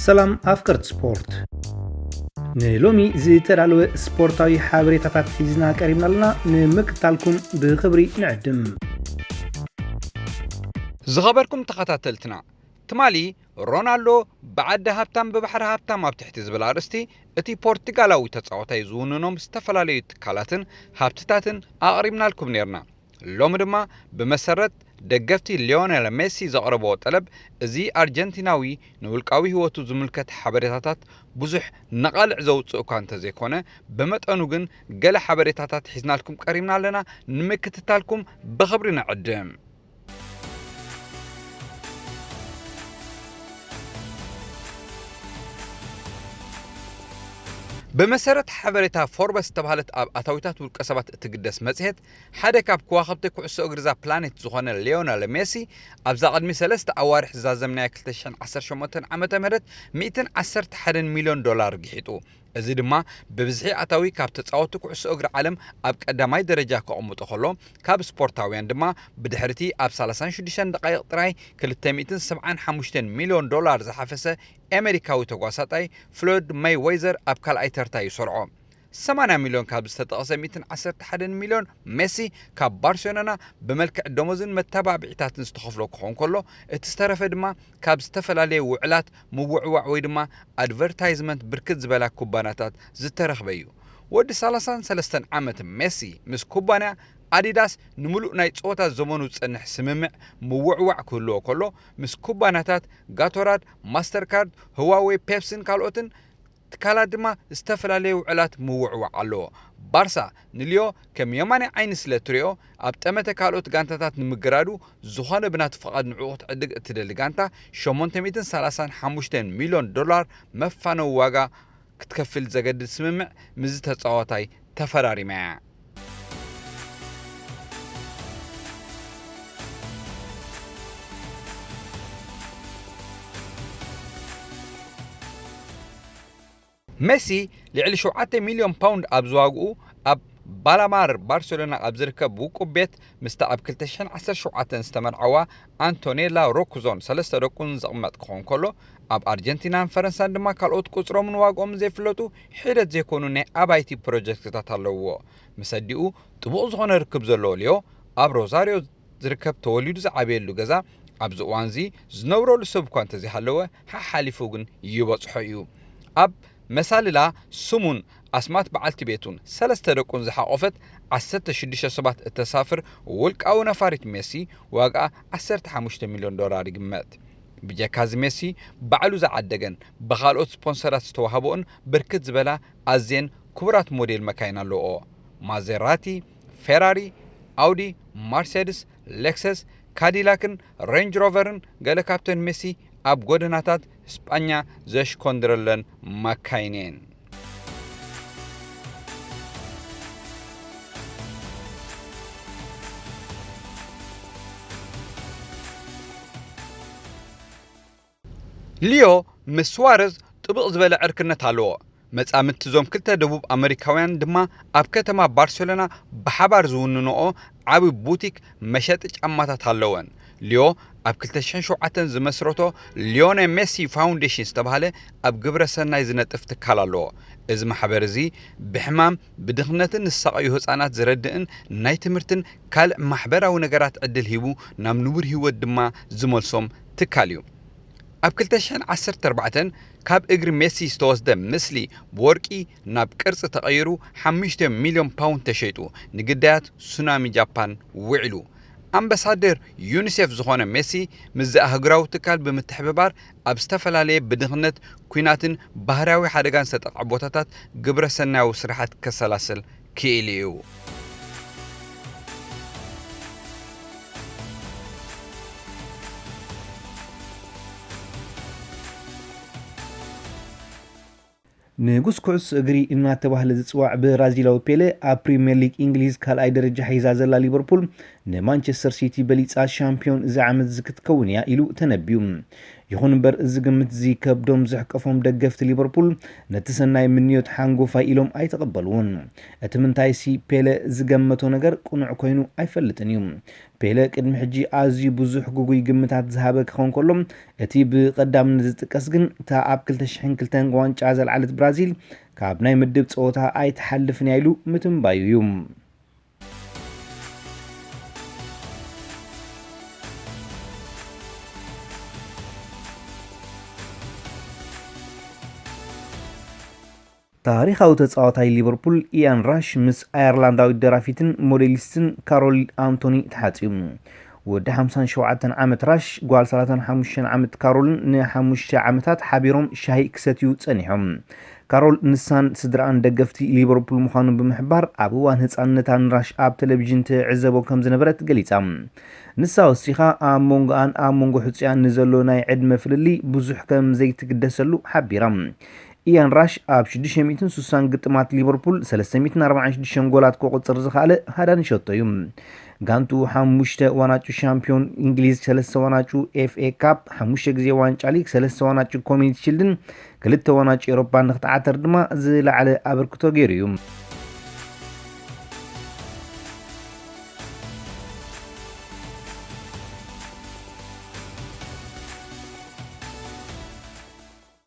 ሰላም ኣፍቀርቲ ስፖርት፣ ንሎሚ ዝተዳለወ ስፖርታዊ ሓበሬታታት ሒዝና ቀሪብና ኣለና። ንምክትታልኩም ብኽብሪ ንዕድም። ዝኸበርኩም ተኸታተልትና፣ ትማሊ ሮናልዶ ብዓዲ ሃብታም ብባሕሪ ሃብታም ኣብ ትሕቲ ዝብል ኣርእስቲ እቲ ፖርቱጋላዊ ተጻዋታይ ዝውንኖም ዝተፈላለዩ ትካላትን ሃብትታትን ኣቕሪብናልኩም ነርና። ሎሚ ድማ ብመሰረት ደገፍቲ ሊዮነል ሜሲ ዘቕረብዎ ጠለብ፣ እዚ ኣርጀንቲናዊ ንውልቃዊ ህይወቱ ዝምልከት ሓበሬታታት ብዙሕ ነቓልዕ ዘውጽእ እኳ እንተዘይኮነ፣ ብመጠኑ ግን ገለ ሓበሬታታት ሒዝናልኩም ቀሪብና ኣለና። ንምክትታልኩም ብኽብሪ ንዕድም። ብመሰረት ሓበሬታ ፎርበስ ዝተባህለት ኣብ ኣታዊታት ውልቀ ሰባት እትግደስ መጽሔት፣ ሓደ ካብ ከዋኽብቲ ኩዕሶ እግሪ እዛ ፕላኔት ዝኾነ ሊዮነል ሜሲ፣ ኣብዛ ቅድሚ ሰለስተ ኣዋርሕ ዝዛዘምናያ ክልተ ሽሕን ዓሰርተ ሸሞንተን ዓመተ ምህረት ሚእትን ዓሰርተ ሓደን ሚልዮን ዶላር ግሒጡ። እዚ ድማ ብብዝሒ ኣታዊ ካብ ተጻወትቲ ኩዕሶ እግሪ ዓለም ኣብ ቀዳማይ ደረጃ ከቐምጦ ከሎ፣ ካብ ስፖርታውያን ድማ ብድሕሪቲ ኣብ ሰላሳን ሽዱሽተን ደቃይቕ ጥራይ ክልተ ሚእትን ሰብዓን ሓሙሽተን ሚልዮን ዶላር ዝሓፈሰ ኣሜሪካዊ ተጓሳጣይ ፍሎይድ መይወይዘር ኣብ ካልኣይ ተርታ ይሰርዖ። ሰማንያ ሚልዮን ካብ ዝተጠቕሰ ሚእትን ዓሰርተ ሓደን ሚልዮን ሜሲ ካብ ባርሴሎና ብመልክዕ ደሞዝን መተባብዒታትን ዝተኸፍሎ ክኸውን ከሎ፣ እቲ ዝተረፈ ድማ ካብ ዝተፈላለየ ውዕላት ምውዕዋዕ ወይ ድማ ኣድቨርታይዝመንት ብርክት ዝበላ ኩባንያታት ዝተረኽበ እዩ። ወዲ ሰላሳን ሰለስተን ዓመት ሜሲ ምስ ኩባንያ ኣዲዳስ ንምሉእ ናይ ጸወታ ዘመኑ ዝጸንሕ ስምምዕ ምውዕዋዕ ክህልዎ ከሎ፣ ምስ ኩባንያታት ጋቶራድ፣ ማስተርካርድ፣ ህዋዌ፣ ፔፕስን ካልኦትን ትካላት ድማ ዝተፈላለየ ውዕላት ምውዕዋዕ ኣለዎ። ባርሳ ንሊዮ ከም የማናይ ዓይኒ ስለ ትሪኦ፣ ኣብ ጠመተ ካልኦት ጋንታታት ንምግራዱ ዝኾነ ብናቱ ፍቓድ ንዕኡ ክትዕድግ እትደሊ ጋንታ ሸሞንተ ሚእትን ሰላሳን ሓሙሽተን ሚልዮን ዶላር መፋነዊ ዋጋ ክትከፍል ዘገድድ ስምምዕ ምስዚ ተጻዋታይ ተፈራሪማ እያ። ሜሲ ልዕሊ ሸውዓተ ሚልዮን ፓውንድ ኣብ ዝዋግኡ ኣብ ባላማር ባርሴሎና ኣብ ዝርከብ ውቁብ ቤት ምስታ ኣብ ክልተ ሽሕን ዓሰርተ ሸውዓተን ዝተመርዓዋ ኣንቶኔላ ሮኩዞን ሰለስተ ደቁን ዝቕመጥ ክኸውን ከሎ፣ ኣብ ኣርጀንቲናን ፈረንሳን ድማ ካልኦት ቁጽሮምን ዋግኦምን ዘይፍለጡ ሒደት ዘይኮኑ ናይ ኣባይቲ ፕሮጀክትታት ኣለውዎ። ምስ ኣዲኡ ጥቡቕ ዝኾነ ርክብ ዘለዎ ሊዮ፣ ኣብ ሮዛሪዮ ዝርከብ ተወሊዱ ዝዓበየሉ ገዛ ኣብዚ እዋንዚ ዝነብረሉ ሰብ እኳ እንተዘይሃለወ፣ ሓሓሊፉ ግን ይበጽሖ እዩ። ኣብ መሳልላ ስሙን ኣስማት በዓልቲ ቤቱን ሰለስተ ደቁን ዝሓቖፈት ዓሰርተ ሽዱሽተ ሰባት እተሳፍር ውልቃዊ ነፋሪት ሜሲ ዋጋኣ ዓሰርተ ሓሙሽተ ሚልዮን ዶላር ይግመት። ብጀካዚ ሜሲ ባዕሉ ዝዓደገን ብኻልኦት ስፖንሰራት ዝተዋህበኦን ብርክት ዝበላ ኣዝየን ክቡራት ሞዴል መካይን ኣለዎ። ማዜራቲ፣ ፌራሪ፣ ኣውዲ፣ ማርሴድስ፣ ሌክሰስ፣ ካዲላክን ሬንጅ ሮቨርን ገለ ካብተን ሜሲ ኣብ ጎደናታት ስጳኛ ዘሽኮንድረለን መካይን እየን። ሊዮ ምስ ስዋረዝ ጥብቕ ዝበለ ዕርክነት ኣለዎ። መጻምድቲ እዞም ክልተ ደቡብ ኣመሪካውያን ድማ ኣብ ከተማ ባርሴሎና ብሓባር ዝውንንኦ ዓቢ ቡቲክ መሸጢ ጫማታት ኣለወን። ሊዮ ኣብ ክልተ ሽሕን ሸውዓተን ዝመስረቶ ሊዮኔ ሜሲ ፋውንዴሽን ዝተባህለ ኣብ ግብረ ሰናይ ዝነጥፍ ትካል ኣለዎ። እዚ ማሕበር እዚ ብሕማም፣ ብድኽነትን ዝሳቐዩ ህጻናት ዝረድእን ናይ ትምህርትን ካልእ ማሕበራዊ ነገራት ዕድል ሂቡ ናብ ንቡር ህይወት ድማ ዝመልሶም ትካል እዩ። ኣብ ክልተ ሽሕን ዓሰርተ ኣርባዕተን ካብ እግሪ ሜሲ ዝተወስደ ምስሊ ብወርቂ ናብ ቅርጺ ተቐይሩ ሓሙሽተ ሚልዮን ፓውንድ ተሸይጡ ንግዳያት ሱናሚ ጃፓን ውዒሉ። ኣምባሳደር ዩኒሴፍ ዝኾነ ሜሲ ምስዚ ኣህጉራዊ ትካል ብምትሕብባር ኣብ ዝተፈላለየ ብድኽነት፣ ኲናትን ባህርያዊ ሓደጋን ዝተጠቕዐ ቦታታት ግብረ ሰናያዊ ስራሓት ከሰላስል ክኢሉ እዩ። ንጉስ ኩዕሶ እግሪ እናተባህለ ዝጽዋዕ ብራዚላዊ ፔለ፣ ኣብ ፕሪምየር ሊግ እንግሊዝ ካልኣይ ደረጃ ሒዛ ዘላ ሊቨርፑል ንማንቸስተር ሲቲ በሊጻ ሻምፒዮን እዚ ዓመት እዚ ክትከውን እያ ኢሉ ተነብዩ። ይኹን እምበር፣ እዚ ግምት እዚ ከብዶም ዘሕቀፎም ደገፍቲ ሊቨርፑል ነቲ ሰናይ ምንዮት ሓንጎፋይ ኢሎም ኣይተቐበልዎን። እቲ ምንታይሲ፣ ፔለ ዝገመቶ ነገር ቅኑዕ ኮይኑ ኣይፈልጥን እዩ። ፔለ ቅድሚ ሕጂ ኣዝዩ ብዙሕ ግጉይ ግምታት ዝሃበ ክኸውን ከሎ፣ እቲ ብቐዳምነት ዝጥቀስ ግን እታ ኣብ ክልተ ሽሕን ክልተን ዋንጫ ዘልዓለት ብራዚል ካብ ናይ ምድብ ጸወታ ኣይትሓልፍን እያ ኢሉ ምትንባዩ እዩ። ታሪኻዊ ተጻዋታይ ሊቨርፑል ኢያን ራሽ ምስ ኣየርላንዳዊት ደራፊትን ሞዴሊስትን ካሮል ኣንቶኒ ተሓጽዩ። ወዲ ሓምሳን ሸውዓተን ዓመት ራሽ፣ ጓል ሰላሳን ሓሙሽተን ዓመት ካሮልን ንሓሙሽተ ዓመታት ሓቢሮም ሻሂ ክሰትዩ ጸኒሖም። ካሮል ንሳን ስድራኣን ደገፍቲ ሊቨርፑል ምዃኑ ብምሕባር፣ ኣብ እዋን ህጻንነታ ንራሽ ኣብ ቴሌቪዥን ትዕዘቦ ከም ዝነበረት ገሊጻ። ንሳ ወሲኻ፣ ኣብ መንጎኣን ኣብ መንጎ ሕጹያን ንዘሎ ናይ ዕድመ ፍልልይ ብዙሕ ከም ዘይትግደሰሉ ሓቢራ። ኢያን ራሽ ኣብ ሽዱሽተ ሚእትን ስሳን ግጥማት ሊቨርፑል ሰለስተ ሚእትን ኣርባዓን ሽዱሽተን ጎላት ከቑጽር ዝኸኣለ ሃዳኒ ሸቶ እዩ። ጋንቱ ሓሙሽተ ዋናጩ ሻምፒዮን እንግሊዝ፣ ሰለስተ ዋናጩ ኤፍ ኤ ካፕ፣ ሓሙሽተ ግዜ ዋንጫ ሊግ፣ ሰለስተ ዋናጩ ኮሚኒቲ ሺልድን ክልተ ዋናጩ ኤሮፓን ንክትዓተር ድማ ዝለዓለ ኣበርክቶ ገይሩ እዩ።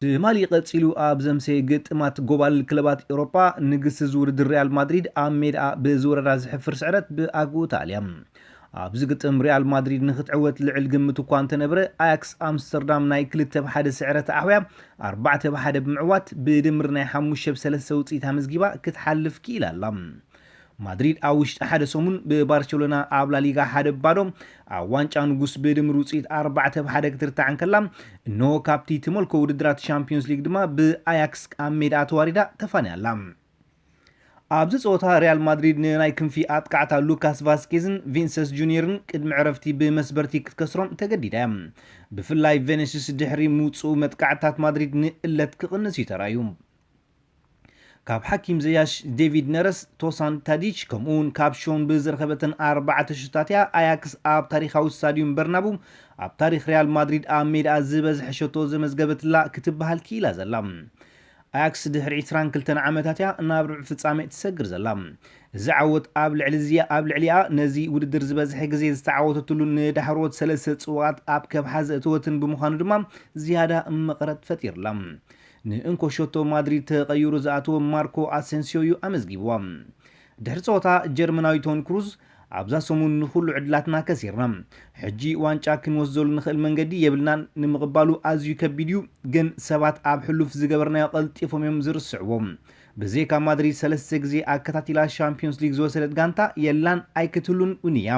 ትማሊ ቀጺሉ ኣብ ዘምሰየ ግጥማት ጎባልል ክለባት ኤውሮጳ፣ ንግስቲ እዚ ውድድር ሪያል ማድሪድ ኣብ ሜድኣ ብዝወረዳ ዘሕፍር ስዕረት ብኣግኡ ተኣልያ። ኣብዚ ግጥም ሪያል ማድሪድ ንክትዕወት ልዕል ግምት እኳ እንተነበረ፣ ኣያክስ ኣምስተርዳም ናይ ክልተ ብ ሓደ ስዕረት ኣሕውያ ኣርባዕተ ብ ሓደ ብምዕዋት ብድምር ናይ ሓሙሽተ ብ ሰለስተ ውጽኢት ኣመዝጊባ ክትሓልፍ ክኢላ ኣላ። ማድሪድ ኣብ ውሽጢ ሓደ ሰሙን ብባርሴሎና ኣብ ላሊጋ ሓደ ብ ባዶ፣ ኣብ ዋንጫ ንጉስ ብድምር ውጽኢት ኣርባዕተ ብ ሓደ ክትርታዕ እንከላ፣ እንሆ ካብቲ ትመልኮ ውድድራት ሻምፒዮንስ ሊግ ድማ ብኣያክስ ኣብ ሜድኣ ተዋሪዳ ተፋንያ ኣላ። ኣብዚ ጸወታ ሪያል ማድሪድ ንናይ ክንፊ ኣጥቃዕታ ሉካስ ቫስኬዝን ቪንሰስ ጁኒየርን ቅድሚ ዕረፍቲ ብመስበርቲ ክትከስሮም ተገዲዳ እያ። ብፍላይ ቬኒሲስ ድሕሪ ምውጽኡ መጥቃዕትታት ማድሪድ ንእለት ክቕንስ እዩ ተራእዩ። ካብ ሓኪም ዘያሽ ዴቪድ ነረስ፣ ቶሳን ታዲች ከምኡውን ካብ ሾን ብዝረኸበተን ኣርባዕተ ሸቶታት እያ ኣያክስ ኣብ ታሪኻዊ ስታድዩም በርናቡ ኣብ ታሪኽ ሪያል ማድሪድ ኣብ ሜድኣ ዝበዝሐ ሸቶ ዘመዝገበትላ ክትበሃል ክኢላ ዘላ። ኣያክስ ድሕሪ ዕስራን ክልተን ዓመታት እያ ናብ ርብዒ ፍጻሜ ትሰግር ዘላ። እዚ ዓወት ኣብ ልዕሊ እዚ ኣብ ልዕሊኣ ነዚ ውድድር ዝበዝሐ ግዜ ዝተዓወተትሉ ንዳሕረዎት ሰለስተ ጽዋኣት ኣብ ከብሓ ዘእተወትን ብምዃኑ ድማ ዝያዳ መቐረት ፈጢርላ። ንእንኮ ሸቶ ማድሪድ ተቐይሩ ዝኣተወ ማርኮ ኣሰንሲዮ እዩ ኣመዝጊብዋ። ድሕሪ ጸወታ ጀርመናዊ ቶኒ ክሩዝ፣ ኣብዛ ሰሙን ንኹሉ ዕድላትና ከሲርና። ሕጂ ዋንጫ ክንወስደሉ ንኽእል መንገዲ የብልናን፣ ንምቕባሉ ኣዝዩ ከቢድ እዩ፣ ግን ሰባት ኣብ ሕሉፍ ዝገበርናዮ ቀልጢፎም እዮም ዝርስዕዎ። ብዘይካ ማድሪድ ሰለስተ ግዜ ኣከታቲላ ሻምፒዮንስ ሊግ ዝወሰደት ጋንታ የላን ኣይክትህሉን እውን እያ።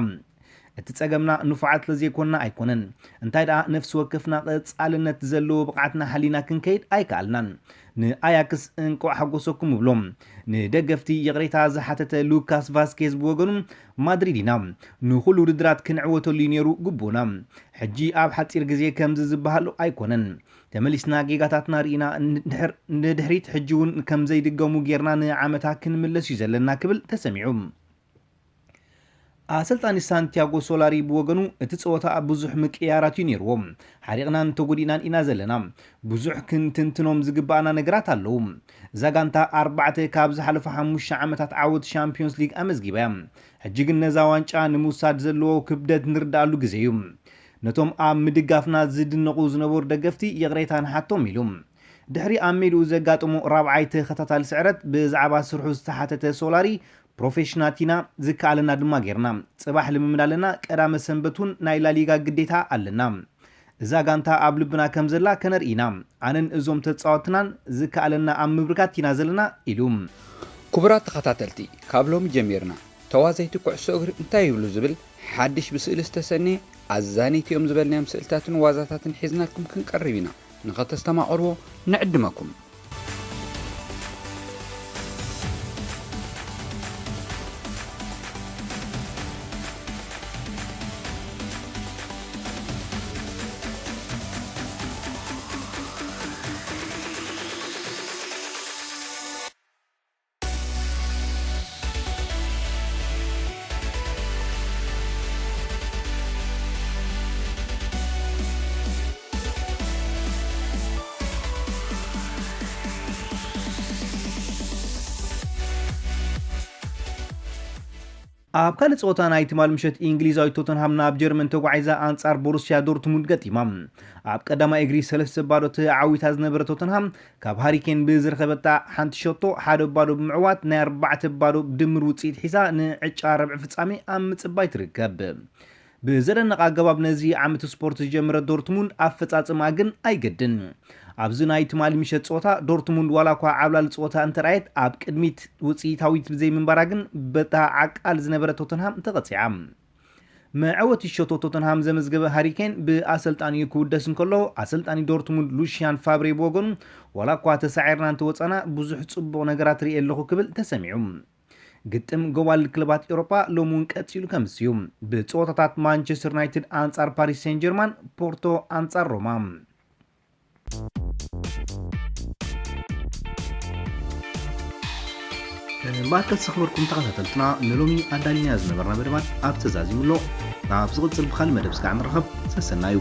እቲ ጸገምና ንፉዓት ስለዘይኮንና ኣይኮነን። እንታይ ደኣ ነፍሲ ወከፍና ቀጻልነት ዘለዎ ብቕዓትና ሓሊና ክንከይድ ኣይከኣልናን። ንኣያክስ እንቋዕ ሓጎሰኩም እብሎም። ንደገፍቲ ይቕሬታ ዝሓተተ ሉካስ ቫስኬዝ ብወገኑ፣ ማድሪድ ኢና። ንኹሉ ውድድራት ክንዕወተሉ እዩ ነይሩ ግቡእና። ሕጂ ኣብ ሓጺር ግዜ ከምዚ ዝበሃሉ ኣይኮነን። ተመሊስና ጌጋታትና ርኢና ንድሕር-፣ ንድሕሪት ሕጂ እውን ከም ዘይድገሙ ጌርና ንዓመታ ክንምለስ እዩ ዘለና ክብል ተሰሚዑ። ኣሰልጣኒ ሳንቲያጎ ሶላሪ ብወገኑ፣ እቲ ጸወታ ብዙሕ ምቅያራት እዩ ነይርዎ። ሓሪቕናን ተጎዲእናን ኢና ዘለና። ብዙሕ ክንትንትኖም ዝግባኣና ነገራት ኣለዉ። እዛ ጋንታ ኣርባዕተ ካብ ዝሓለፉ ሓሙሽተ ዓመታት ዓወት ሻምፒዮንስ ሊግ ኣመዝጊባ እያ። ሕጂ ግን ነዛ ዋንጫ ንምውሳድ ዘለዎ ክብደት ንርዳኣሉ ግዜ እዩ። ነቶም ኣብ ምድጋፍና ዝድነቑ ዝነበሩ ደገፍቲ ይቕሬታ ንሓቶም ኢሉ። ድሕሪ ኣብ ሜድኡ ዘጋጠሞ ራብዓይ ተኸታታሊ ስዕረት ብዛዕባ ስርሑ ዝተሓተተ ሶላሪ፣ ፕሮፌሽናት ኢና፣ ዝከኣለና ድማ ጌርና። ጽባሕ ልምምድ ኣለና፣ ቀዳመ ሰንበት እውን ናይ ላሊጋ ግዴታ ኣለና። እዛ ጋንታ ኣብ ልብና ከም ዘላ ከነርኢ ኢና። ኣነን እዞም ተጻወትናን ዝከኣለና ኣብ ምብርካት ኢና ዘለና ኢሉ። ክቡራት ተኸታተልቲ፣ ካብ ሎሚ ጀሚርና ተዋዘይቲ ኩዕሶ እግሪ እንታይ ይብሉ ዝብል ሓድሽ ብስእሊ ዝተሰነየ ኣዛነይቲ እዮም ዝበልናዮም ስእልታትን ዋዛታትን ሒዝናልኩም ክንቀርብ ኢና። ንኸተስተማቕርዎ ንዕድመኩም። ኣብ ካልእ ጸወታ ናይ ትማል ምሸት፣ እንግሊዛዊት ቶተንሃም ናብ ጀርመን ተጓዒዛ ኣንጻር ቦሩስያ ዶርትሙንድ ገጢማ። ኣብ ቀዳማይ እግሪ ሰለስተ ባዶ ተዓዊታ ዝነበረ ቶተንሃም፣ ካብ ሃሪኬን ብዝረኸበታ ሓንቲ ሸቶ ሓደ ባዶ ብምዕዋት ናይ ኣርባዕተ ባዶ ድምር ውጽኢት ሒዛ ንዕጫ ረብዒ ፍጻሜ ኣብ ምጽባይ ትርከብ። ብዘደንቕ ኣገባብ ነዚ ዓመት ስፖርት ዝጀመረት ዶርትሙንድ ኣፈጻጽማ ግን ኣይገድን። ኣብዚ ናይ ትማሊ ምሸት ጸወታ ዶርትሙንድ ዋላ እኳ ዓብላሊ ጸወታ እንተረኣየት፣ ኣብ ቅድሚት ውጽኢታዊት ብዘይምንባራ ግን በታ ዓቃል ዝነበረ ቶተንሃም ተቐጺዓ። መዐወቲ ሸቶ ቶተንሃም ዘመዝገበ ሃሪኬን ብኣሰልጣኒኡ ክውደስ እንከሎ፣ ኣሰልጣኒ ዶርትሙንድ ሉሽያን ፋብሬ ብወገኑ፣ ዋላ እኳ ተሳዒርና እንተወጻና ብዙሕ ጽቡቕ ነገራት ርእየ ኣለኹ ክብል ተሰሚዑ። ግጥም ጎባልል ክለባት ኤውሮጳ ሎሚ እውን ቀጺሉ ከምስ እዩ። ብጸወታታት ማንቸስተር ዩናይትድ ኣንጻር ፓሪስ ሴን ጀርማን፣ ፖርቶ ኣንጻር ሮማ። እምበኣርከስ ዝኸበርኩም ተኸታተልትና፣ ንሎሚ ኣዳሊና ዝነበርና መደባት ኣብ ተዛዚሙ ኣሎ። ናብ ዝቕጽል ብኻልእ መደብ ስጋዕ ንረኸብ። ሰሰናዩ።